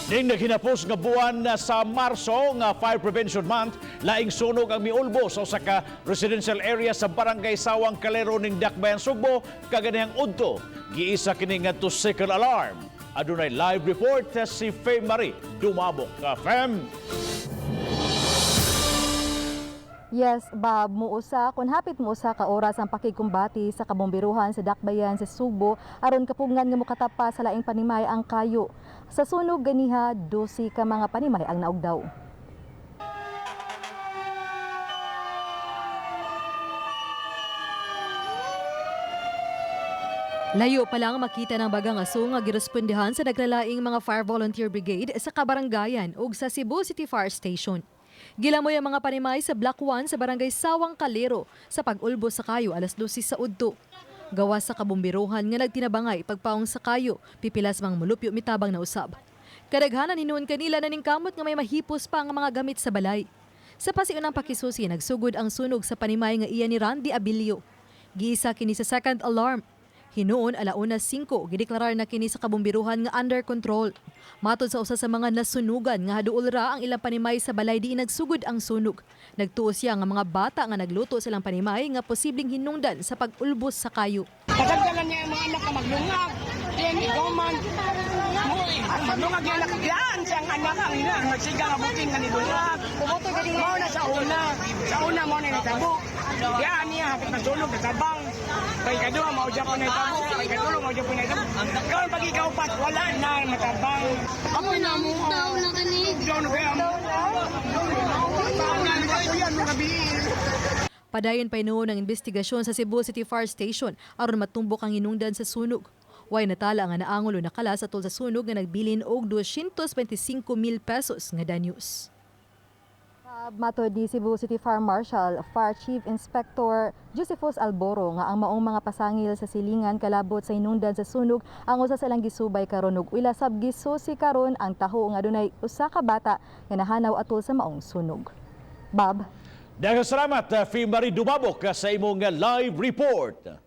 Ning naghinapos nga buwan na sa Marso nga Fire Prevention Month, laing sunog ang miulbo sa usa ka residential area sa Barangay Sawang Calero ning Dakbayan Sugbo kaganihang udto. Giisa kini ngadto second alarm. Adunay live report si Faye Marie Dumabok. Fem. Yes, Bob, muusa kun hapit muusa ka oras ang pakigkumbati sa kabombiruhan sa Dakbayan sa Sugbo aron kapugngan nga mokatapa sa laing panimay ang kayo. Sa sunog ganiha, 12 ka mga panimay ang naugdaw. Layo pa lang makita ng bagang aso nga girespondehan sa naglalaing mga fire volunteer brigade sa kabaranggayan ug sa Cebu City Fire Station. Gilamoy ang mga panimay sa Block 1 sa Barangay Sawang Calero sa pag-ulbo sa kayo alas 12 sa udto. Gawa sa kabombiruhan nga nagtinabangay pagpaong sa kayo, pipilas mang mulupyo mitabang na usab. Kadaghanan hinuon kanila na ningkamot nga may mahipos pa nga mga gamit sa balay. Sa pasiunang pakisusi, nagsugod ang sunog sa panimay nga iya ni Randy Abilio. Giisa kini sa second alarm. Hinuon alauna 5, gideklarar na kini sa kabombiruhan nga under control. Matod sa usa sa mga nasunugan nga haduol ra ang ilang panimay sa balay di nagsugod ang sunog. Nagtuo siya nga mga bata nga nagluto sa ilang panimay nga posibleng hinungdan sa pag-ulbos sa kayo. Katagdalan niya ang mga anak na maglungag. Then, ikaw man, maglungag yung anak. Diyan siyang anak ang ina. Ang nagsiga nga buting nga nilungag. Mao na sa una. Sa una, mao na nitabo. Diyan niya, hapit nasunog, natabang. Kay kaduha, mao siya po nitabo. Kay katulo, mao siya po nitabo. Karon pag ikaw pat, wala na matabang. Ako na mo. Daw na kani. Daw na kaya mo. Daw na, nagkakuyan mo gabi. Padayon pa noon ang investigasyon sa Cebu City Fire Station aron matumbok ang hinungdan sa sunog. Way natala nga naangulo nakala sa tol sa sunog nga nagbilin og 225 mil pesos nga danyos. Bob, matod ni Cebu City Fire Marshal, Fire Chief Inspector Josephus Alboro nga ang maong mga pasangil sa silingan kalabot sa hinungdan sa sunog ang usa sa ilang gisubay karon ug ila sab gisusi karon ang taho nga adunay usa ka bata nga nahanaw atol sa maong sunog. Bob. Daghang salamat, Faye Marie Dumabok, sa imong live report.